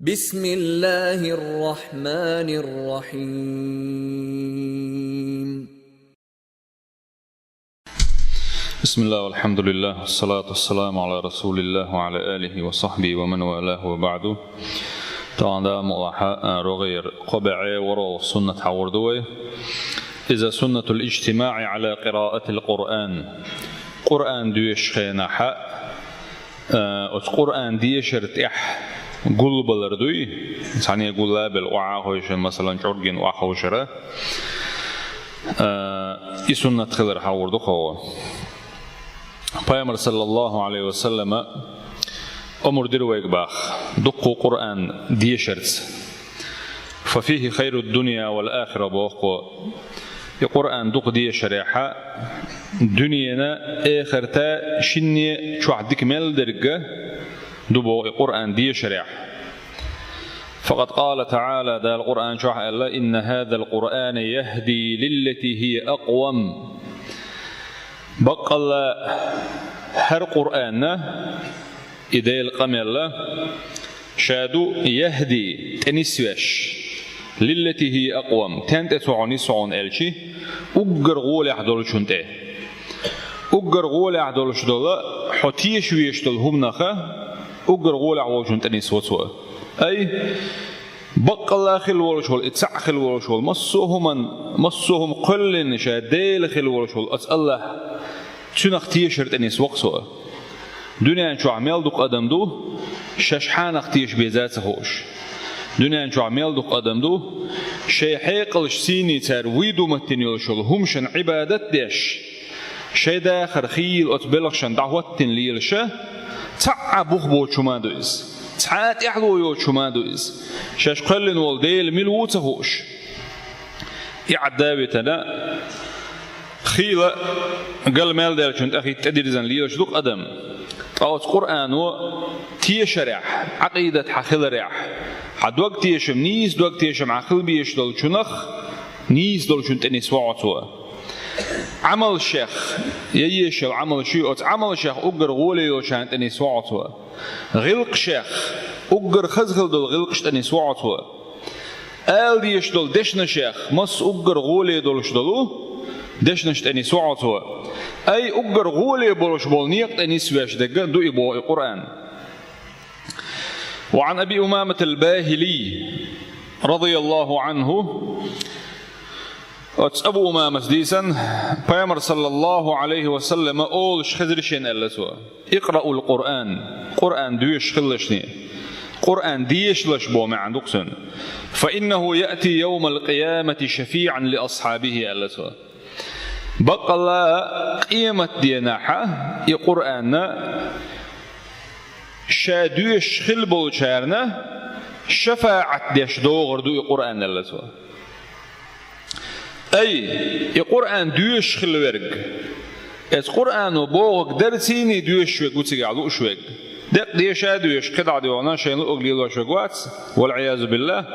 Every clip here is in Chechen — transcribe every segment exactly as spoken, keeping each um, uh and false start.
بسم الله الرحمن الرحيم. بسم الله والحمد لله والصلاة والسلام على رسول الله وعلى آله وصحبه ومن والاه وبعد. Тагъан да муълахьа, а, рогъер кхо бӀе ворхӀ суннат хьагӀур ду вай. Иза суннатул иджтимаӀи Ӏала къираатил Къуръан. Къуръан доьшучу хенахьа, а, оцу Къуръан дешар тӀехь гулбалар дуй. Цхьаьна гулла а белла, охьа а хевшина, масалан, чӀорггина охьахевшира. А, и суннат хилар хьагӀур ду кхо. Пайхамар, саллаллаху Ӏалайхи ва саллама, омра дира вайга боху дуккха Къуръан дешарца. «Фа фихи хайру дунья вал ахира», боху кхо. И Къуръан дукха дешарехьа, дуьненан, эхартан шинне чохь дика мел дерг ду боху и Къуръан дешарехь. Факъад къала таӀала, Дала Къуръан чохь аьлла: «Инна хазал Къуръана яхди лиллати хия акъвам». Баккъалла, хӀара Къуръанна, и Делан къамелла, ша ду яхди, тӀенисвеш, лиллати хия акъвам, тен тӀе цо хьо нисву хьуна аьлчи, уггар гӀолехь долчун тӀе. Уггар гӀолехь долуш долу, хьо теша везаш долу хӀуманаха, уггар гӀолехь волчун тӀе нисво цо. Ай, баккъалла хила волуш волу, и цхьаъ хила волуш волу, массо а хӀуман, массо а хӀума кхоьллина ша Дела хила волуш волу оцу АллахӀ, цуьнах тешар тӀе нисво-кх цо. Дуьнен чохь мел дукха адам ду, шаьш хьанах теша беза а ца хууш. Дуьнен чохь мел дукха адам ду, шайн хьекъалш сийний цара вуй ду маттина йолуш йолу хӀумашан Ӏибадат а деш, шайн дахар хийла оцу белхашна дӀахӀоттина лелаша, цхьа а бух боцуш хӀума ду иза. Цхьа а тӀаьхьало йоцуш хӀума ду иза. Шаьш кхоьллина волу Дела мила ву ца хууш. И Ӏадда а витана, хийла гал мел даьллачун тӀехӀитта тӀедирзина лелаш ду-кх адам. Ткъа оцу Къуръано тешарехь, Ӏакъидат хьан хиларехь, хьан дог тешам, нийса дог тешам хьан хила безаш долчунах, нийса долчун тӀе нисво хьо цо. Ӏамалшех, я ешал Ӏамалш ю, оцу Ӏамалшех уггар гӀоле йолчарна тӀе нисво хьо цо. ГӀиллакхашех, уггар хаза хила долу гӀиллакхаш тӀе нисво хьо цо. Ала дезаш долу дешнашех, масса уггар гӀоле долуш долу дешнаш тӀе нисво хьо цо. Ай, уггар гӀоле болуш болу некъа тӀе нисвеш дерг ду и боху и Къуръан. Ва Ӏан Аби Умаматал Бахили, радияллаху Ӏанху, оцу Абу Умамас дийцина, Пайхамар, саллаллаху Ӏалайхи ва саллама, олуш хезира шена аьлла цо: «Икъраул Къуръан», Къуръан доьшуш хилалаш шуна, Къуръан дешалаш боху маьӀна ду-кх цуьнан. «Фа иннаху яъти явмал къиямати шафиӀан ли асхьабихи», аьлла цо. Баккъалла, къематденахьа и Къуръанна ша доьшуш хила болчарна шафаӀат деш догӀур ду и Къуръан, аьлла цо. Ай, и Къуръан доьшуш хила верг! Эцу Къуръано бохург дарцийний доьшуш верг ву цигахь лууш верг. Декъа деша а доьшуш, кхидӀа а доьгӀна, шайна луург лелош верг вац, вал-Ӏиязу биллахӀ.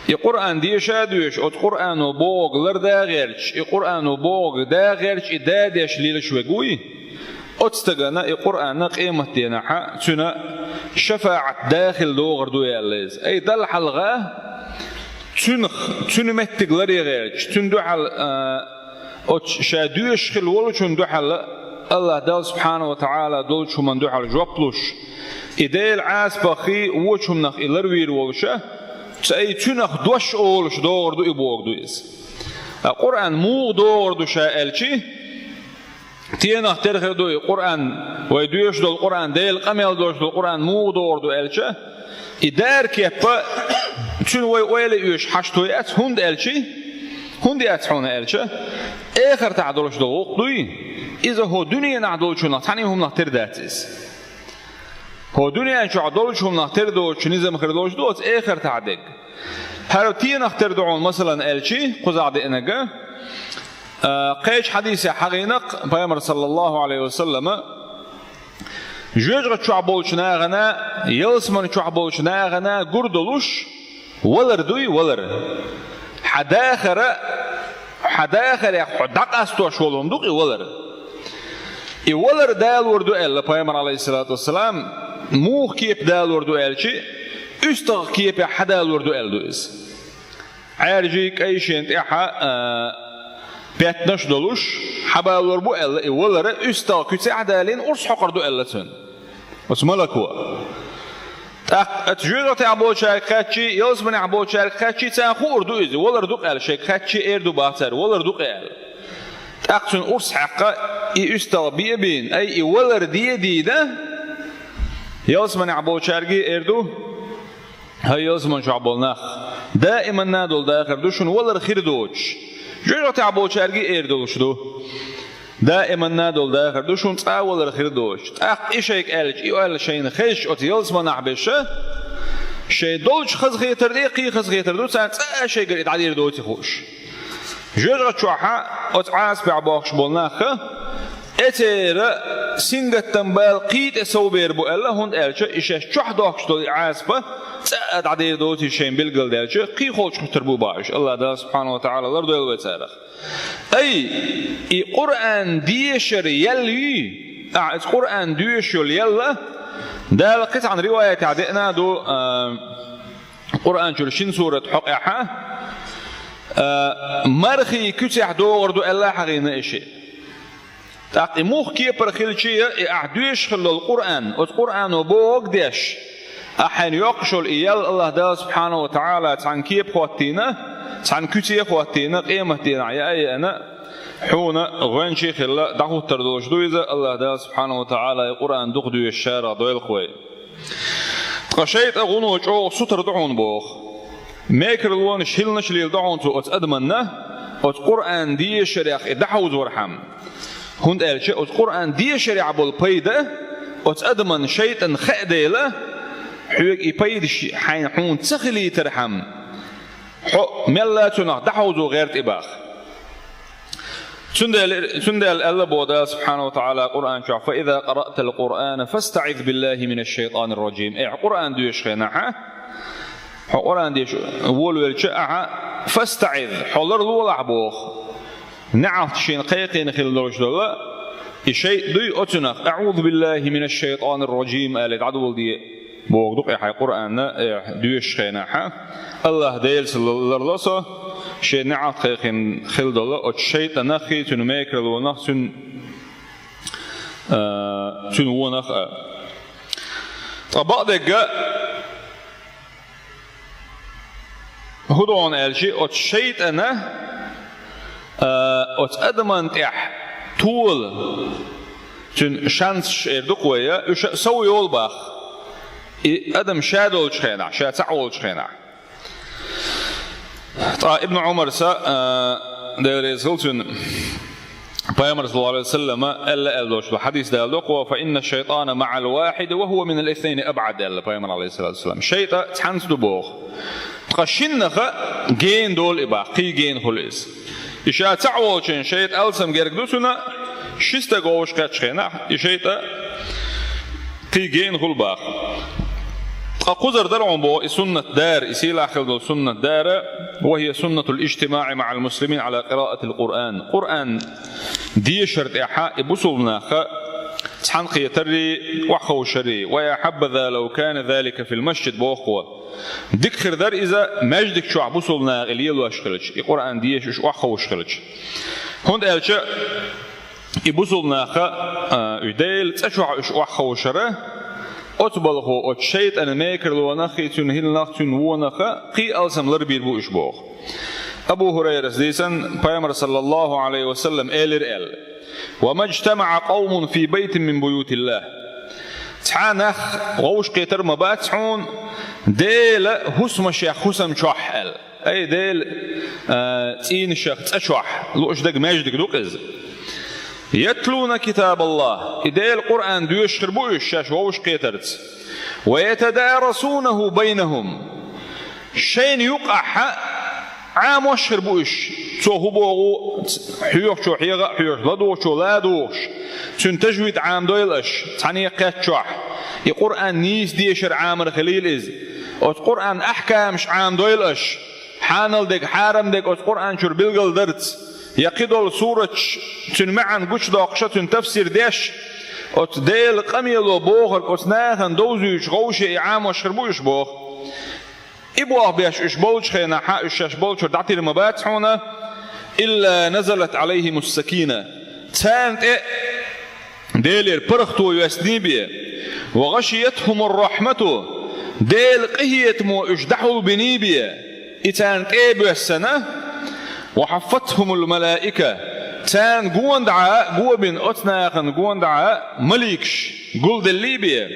И Къуръан деша а доьшуш, оцу Къуръано бохург ларда а гӀерташ, и Къуръано бохург да а гӀерташ, и да а деш лелаш верг вуй. Оцу стагана и Къуръанна къематденахьа цуьнан шафаӀат да хила догӀур ду аьлла иза. Ай, Далла хьалха цуьнах, цуьнан меттиг ларъян гӀерташ, цуьнан дуьхьал, а, оцу ша доьшуш хила волчун дуьхьал, АллахӀ Далла субхьанаху ва таӀала долчу хӀуманна дуьхьал жоп луш, и Делан Ӏазапах, вочу хӀуманах и ларвийр волуша, ца ай цуьнах дош олуш догӀур ду и бохург ду иза. А Къуръан муха догӀур ду ша аьлчи, Тенах тера хир ду и Къуръан, вай доьшуш долу Къуръан, Делан къамел долуш долу Къуръан муха догӀур ду аьлча, и дара кеппа цуьнан вай ойла оьшуш хьашт вай ац, хӀунда аьлчи, хӀунда ац хьуна аьлча, эхартахь долуш долу гӀуллакх дуй, иза хӀо дуьненахь долчунах цхьана хӀуманах тера дац иза. ХӀо дуьнен чохь долчу хӀуманах тера доцучу низам хир долуш ду оцу эхартахь дерг. ХӀара тенах тера ду хьуна, масалан, аьлчи, кхузахь деанарг, а, кхечу хьадисехь хьахийна-кх Пайхамар, саллаллаху Ӏалайхи ва саллама, жоьжахати чохь болчу нахана, ялсамани чохь болчу нахана гур долуш, валар дуй, валар. Хьан дахара, хьан дахарех хьо дӀакъастош волу хӀума ду-кх и валар. И валар далор ду аьлла Пайхамар, Ӏалайхиссалату вассалам, муха кепа далор ду аьлчи, уьстагӀа кепехь хьадалор ду аьлла ду иза. Ӏаьржий кӀай шен тӀехьа, а, петтанаш долуш, хьабалор бу аьлла, и валар уьстагӀа куьцехь а далийна урс хьокхур ду аьлла цуьнан. Оцу малако. ТӀаккха оцу жоьжахатехь болчаьрга кхаьччий, ялсаманехь болчаьрга кхаьччий, царна хуур ду иза, валар ду-кх аьлла шайга кхаьччий эр ду бах цара, валар ду-кх аьлла. ТӀаккха цуьнан урс хьаькхна, и уьстагӀа бе а бийна, ай, и валар де а дийна, ялсаманехь болчаьрга эр ду, хӀай ялсаман чохь болу нах, даиманна долу дахар ду шуна валар хир доцуш. Жоьжахатехь болчаьрга эр долуш ду. Даиманна долу дахар ду шуна цкъа а валар хир доцуш. ТӀаккха и шайга аьлча, и аьлла шайна хезча оцу ялсаманахь берш, шайн долчу хазахетар тӀе а кхин хазахетар ду, царна цкъа а шайгара и дӀадийр доций хууш. Жоьжахати чохь оцу Ӏазапехь бохкуш болу нах, эцера сингаттам бала кхин тӀе совбер бу аьлла, хӀунда аьлча и шаьш чохь дохкуш долу и Ӏазап цкъа а дӀадийр доций шайна билгалдаьлча, кхин холчу хӀуттур бу бах уьш. АллахӀ Дала субхьанаху ва таӀала лардойла вай царах. Ай, и Къуръан дешар ял юй? Ахьа иза Къуръан доьшуш йолу ял а, Дала кхин цхьана риваятехь деана а ду, а, Къуръан чуьра шина сурат хьокъехь, а, мархий куьцехь догӀур ду аьлла а хьахийна и шиъ. ТӀаккха и муха кепара хилчий а, и ахь доьшуш хилла долу Къуръан, оцу Къуръано бохург деш, ахь хьайна йоккхуш йолу и ял АллахӀ Дала субхьанаху ва таӀала цхьана кепа хӀоттийна, цхьана куьце а хӀоттийна, къематдийнахь яа а еана, хьуна гӀоьнчий а хилла, дӀахӀуттур долуш ду иза, АллахӀ Дала субхьанаху ва таӀала и Къуръан дукха доьшучарах дойла-кх вай. Ткъа шайтӀа гӀуно чӀогӀа сутара ду хьуна боху. Мекарлонаш хӀилланаш леладо хьуна цо оцу адаманна, оцу Къуръан дешарех и дӀахьовзорхьама. ХӀунда аьлча оцу Къуръан дешарехь болу пайда оцу адаман шайтӀан хаьа дела, хьоьга и пайдаш хьайна хьуна ца хилийтархьама, хьо мелла а цунах дӀахьовзо гӀерта и бах. Цундела, цундела аьлла боху Дала субхьанаху ва таӀала Къуръан чохь: «Фа иза къараътал Къуръана фастаӀиз биллахи минаш шайтӀанир раджим». Э, хьо Къуръан доьшучу хенахь, хьо Къуръан деша волавелча ахьа, фастаӀиз, хьо ларлолахь боху. НеӀалт шена кхайкхийна хилла долуш долу и шайтӀа дуй оцунах, «АӀузу биллахи минаш шайтӀанир раджим», аьлла, дӀадоладе бохург ду-кх и хьайн Къуръанна, э, доьшучу хенахь. АллахӀ Делаца ларло со, шен неӀалт кхайкхийна хилла долу оцу шайтӀанах а, цуьнан мекарлонах а, цуьнан, э, цуьнан вонах а. Ткъа бакъдерг а, хӀун ду хьуна аьлча, оцу шайтӀана, а, оцу адаман тӀехь тола, цуьнан шансаш эр ду-кх вай, уьш а сов йолу бах. И адам ша долчу хенахь, ша цхьаъ волчу хенахь. Ткъа Ибн Ӏумарса, а, Дела реза хила цунна, Пайхамар, саллаллаху Ӏалайхи ва саллама, аьлла аьлла долуш долу хьадис даладо-кх: «Фа инна шайтӀана маӀал вахьиди ва хӀува минал иснайни абӀад», аьлла Пайхамар, Ӏалайхиссалату вассалам. ШайтӀа цхьаьнца ду боху. Ткъа шиннах гена долу и бах, кхин гена хуьлу иза. И ша цхьаъ волчун шайтӀа алсам герга ду цунна, ши стаг вовшахкхетчу хенахь, и шайтӀа кхин гена хуьлу бах. Ткъа кхузара дара хьуна боху и суннат дара, и сийлахь хила долу суннат дара, «ва хӀия суннатул ижтимаӀи маӀал муслимин Ӏала къираатил Къуръан». Къуръан дешар тӀехь и бусулба нах цхьаьна кхетаррий, охьаховшаррий, «ва ахьаббаза лав кана залика фил масджид», боху. Дика хир дара иза маьждиг чохь бусулба наха и лелош хилча, и Къуръан деша уьш охьаховшуш хилча. ХӀунда аьлча и бусулба наха, а, уьш Делан цӀа чохь уьш охьаховшара, оцу балхо оцу шайтӀан мекарлонах а, цуьнан хӀилланах а, цуьнан вонах а кхин алсам ларбийр бу уьш боху. Абу ХӀурайрас дийцина, Пайхамар, саллаллаху Ӏалайхи ва саллам, элира аьлла: «Ва мажтамаӀа къавмун фи байтин мин буютиллахь». Цхьа нах вовшахкхетар ма бац хьуна Делан хӀусамашех хӀусам чохь аьлла. Ай, Делан, а, цӀийнашех цӀа чохь, лууш дерг маьждиг ду-кх иза. «Ятлуна китабаллахь», и Делан Къуръан доьшуш хир бу уьш шаьш вовшахкхетарца. «Ва ятадарасунаху байнахум». Шайна юкъахь Ӏамош хир бу уьш. Цо хӀун боху хьоьхучо хьеха а хьоьхуш, ладугӀучо ладугӀуш. Цуьнан тажвид Ӏамадойла аша, цхьаьна кхетта чохь. И Къуръан нийса дешар Ӏамар хилийла иза. Оцу Къуръан ахькамаш Ӏамадойла аша. Хьанал дерг, хьарам дерг оцу Къуръан чуьра билгалдарца, я кхидолу сураташ, цуьнан маьӀна гучудоккхуша, цуьнан тафсир деш, оцу Делан къамело бохург оцу нахана довзуьйтуш, вовше и Ӏамош хир бу уьш боху. И болх беш уьш болчу хенахь, уьш шаьш болчуьра дӀатир ма бац хьуна, «إلا نزلت عليهم السكينة». Царна тӀе Делера паргӀато йоьссиний бен, «وغشيتهم الرحمة», Делан къинхетамо уьш дӀахьулбиний бен, и царна тӀе а боьссина, «وحفتهم الملائكة», царна гонаха а, гобина оцу нахана гонаха а маликаш гулделлий бен,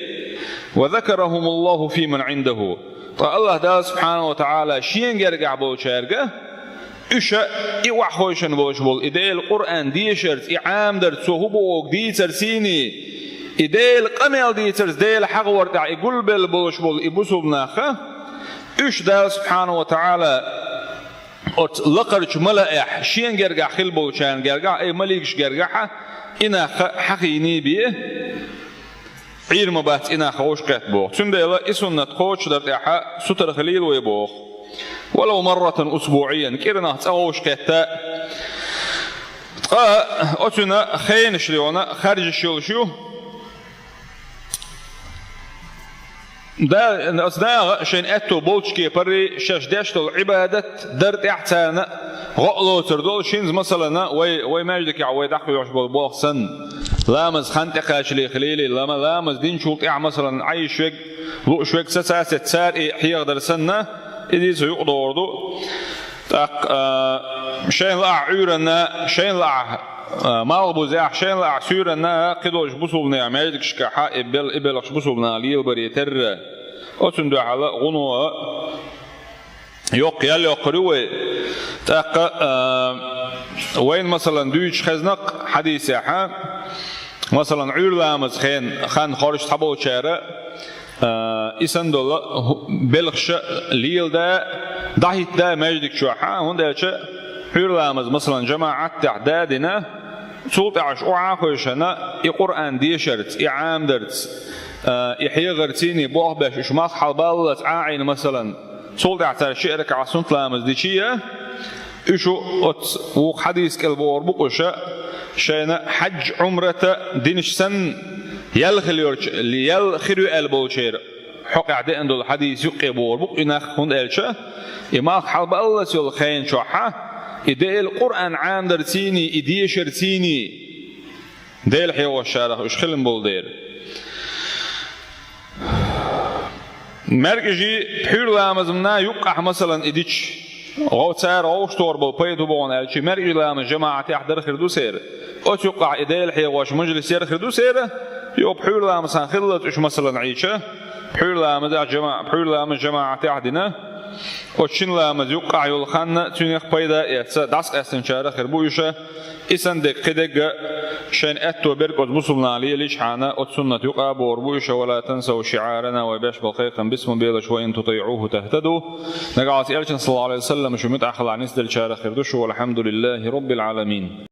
«وذكرهم الله فيمن عنده». Ткъа АллахӀ Дала, субхьанаху ва таӀала, Шен гергахь болчаьрга, уьш а, и охьахевшина болуш болу, и Делан Къуръан дешарца, и Ӏамадарца, цо хӀун бохург дийцарций, и Делан къамел дийцарца, Делан хьагӀор тӀехь и гулбелла болуш болу и бусулба нах а, уьш Дала, субхьанаху ва таӀала, оцу лакхарчу малаэхь, Шен гергахь хилла болчарна гергахь а, и маликаш гергахь а, и нах а хьахийний бен, Ӏийр ма бац и нах вовшахкхетта боху. Цундела и суннат кхочушдар тӀехь сутара хилийла вай боху. «ولو مرة أسبوعيا», кӀирнах цкъа вовшахкхетта. Ткъа оцуьнан хенаш леона харжаш йолуш ю. Да, оцу наха шайна аьтто болчу кепара шаьш деш долу Ӏибадат дар тӀехь царна гӀо а лоцур долу, шинза, масалана, вай, вай маьждигехь вай дӀахоьхьуш болу болх санна, ламаз хан тӀекхачале хилийла, лама-, ламаз динчул тӀаьхьа, масалана, Ӏайш вег, лууш вег сацацетта цара и хьехадар санна, иза цу юкъа догӀур ду. ТӀаккха, а, шайна лаахь Ӏуьйранна, шайна лаахь, а, малхбузехь, шайна лаахь суьйранна, кхидолчу бусулбанехь маьждигашкахь и бел-, и белхаш бусулбанах лелабаре терра, оцунна дуьхьал гӀуно а йоккха ял йоккхур ю вай. ТӀаккха, а, вайна, масалан, дуьйцуш хезна-кх хьадисехь, масалан, Ӏуьйра ламазан хен, хан хоржуш цхьаболчара, а, и санна долу хӀу-, белхаш леладан, дӀахӀиттадан маьждиг чохь, хӀунда аьлча Ӏуьйра ламаз, масалан, жамаӀат тӀехь дан а дина, цул тӀаьхьа уьш охьа а хевшина, и Къуръан дешарца, и Ӏамадарца, а, и хьехарций болх беш уьш малх хьалабаллалц Ӏа а Ӏийна, масалан, цул тӀаьхьа цара ши ракаӀат суннат ламаз дичий а, уьш оцу вукху хьадис кӀел бохур бу-кх уьш, шайна хьаьж-Ӏумрат динарш санна, ял хилла йолчу, ял хир ю аьлла болчеран хьокъехь деана долу хьадис юккъе бохур бу-кх и нах, хӀунда аьлча и малх хьалабаллалц йолу хен чохь, и Делан Къуръан Ӏамадарций, и дешарций Делан хьехошчарах уьш хилла болу дела. МаьркӀажий пхьуьйра ламазна юккъехь, масалан, и дича, гӀо-, цара гӀовттор болу пайда хӀун бу аьлча, маьркӀажий ламаз жамаӀатехь дар хир ду церан. Оцу юккъехь и Делан хьехош мажлис яр хир ду церан, йо, пхьуьйра ламаз хан хиллалц уьш, масалан, Ӏийча, пхьуьйра ламазехь жама-, пхьуьйра ламаз жамаӀатехь дина, оцу шина ламазан юккъехь йолу хан цуьнах пайда а эцна, дӀасакъаьстинчарах хир бу уьш. И санна дерг, кхин дерг а шайна аьтто берг оцу бусулбанах лелийчхьана, оцу суннат юкъа а бохур бу уьш, «ولا تنسوا شعارنا», вай беш болу кхайкхам бисмал белаш, «وإن تطيعوه تهتدوا». Нагахь Элчан, саллаллаху Ӏалайхи ва саллам, шу муьтӀахь хилахь нисделчарах хир ду шу, «والحمد لله رب العالمين».